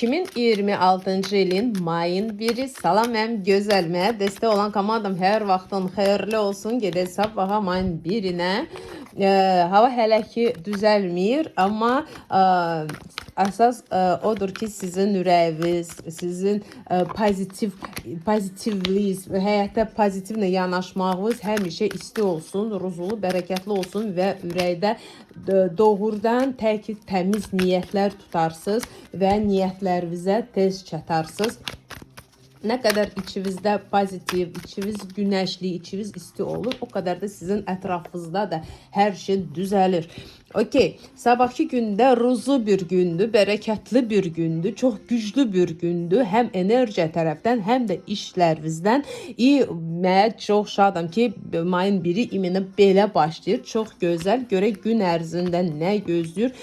2026-cı ilin mayın 1-i. Salam mənim gözəl, mənə dəstək olan komandam, hər vaxtın xeyirli olsun. Gedək sabaha mayın 1-inə. Hava hələ ki düzəlmir, amma əsas odur ki, sizin ürəyiniz, sizin pozitivliyiz, həyata pozitivlə yanaşmağınız həmişə isti olsun, ruzulu, bərəkətli olsun və ürəkdə doğrudan tək təmiz niyyətlər tutarsınız və niyyətlərinizə tez çatarsınız. Nə qədər içinizdə pozitiv, içiniz günəşli, içiniz isti olur, o qədər də sizin ətrafınızda da hər şey düzəlir. Okey, sabahki gündə ruzu bir gündür, bərəkətli bir gündür, çox güclü bir gündür. Həm enerji tərəfdən, həm də işlərinizdən. İyi, mən çox şadam ki, mayın 1-i imini belə başlayır. Çox gözəl. Görək gün ərzində nə gözləyir.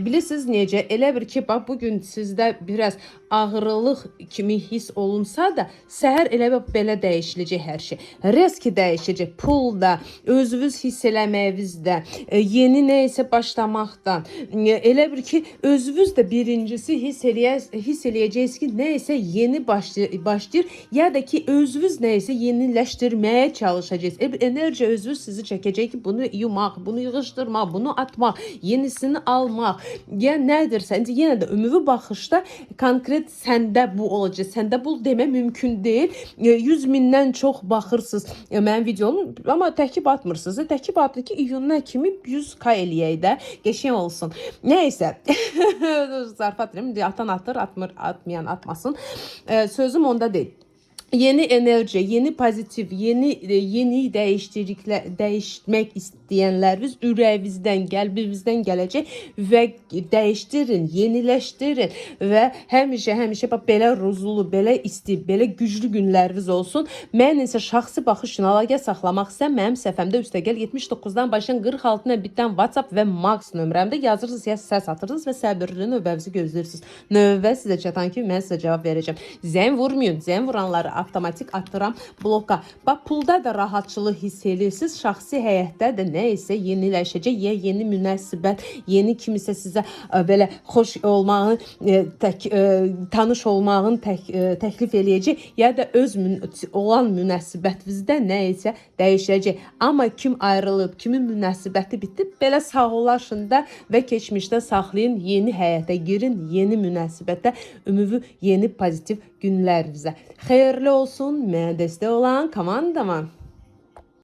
Bilirsiniz necə? Elə bir ki, bax bu gün sizdə biraz ağrılıq kimi hiss olunsa da, səhər elə bir belə dəyişiləcək hər şey. Riski dəyişəcək. Pul da, özünüz hiss eləməyiniz də, yeni nə isə başlamaqdan. Elə bir ki, özünüz də birincisi hiss eləyəcəksiniz ki, nə isə yeni başlayır ya da ki, özünüz nə isə yeniləşdirməyə çalışacaqsınız. Elə bir enerji özünüz sizi çəkəcək ki, bunu yumaq, bunu yığışdırmaq, bunu atmaq, yenisini almaq. Ya nədirsə, indi yenə də ümumi baxışda konkret səndə bu olacaq. Səndə bu demək mümkün deyil. 100 mindən çox baxırsınız mənim videomu, amma təkib atmırsınız. Təkib atın ki, iyununa kimi 100k eləyək də, qəşəng olsun. Nəysə, zarafat edirəm. İndi atan atır, atmır, atmayan atmasın. Sözüm onda deyil. Yeni enerji, yeni pozitiv, yeni dəyişmək istəyənləriniz ürəyinizdən, qəlbinizdən gələcək və dəyişdirin, yeniləşdirin və həmişə bax belə ruzulu, belə isti, belə güclü günləriniz olsun. Mən isə şəxsi baxış üçün əlaqə saxlamaq istəyən mənim səhifəmdə üstəgəl 79-dan başlayan 46-na bitən WhatsApp və Max nömrəmdə yazırsınız, ya səs atırsınız və səbirli növbənizi gözləyirsiniz. Növbə sizə çatan kimi mən sizə cavab verəcəm. Zəng vurmayın, zəng vuranları avtomatik atıram bloka. Bax pulda da rahatçılıq hiss edirsiniz. Şəxsi həyatda da nə isə yeniləşəcək, ya yeni münasibət, yeni kimisə sizə belə xoş olmağını, tanış olmağını təklif eləyəcək, ya da öz olan münasibətinizdə nə isə dəyişəcək. Amma kim ayrılıb, kimin münasibəti bitdi, belə sağollaşın da və keçmişdə saxlayın, yeni həyata girin, yeni münasibətə, ümumi yeni pozitiv günlərinizə. Xeyirli olsun, mənə dəstək olan komandama.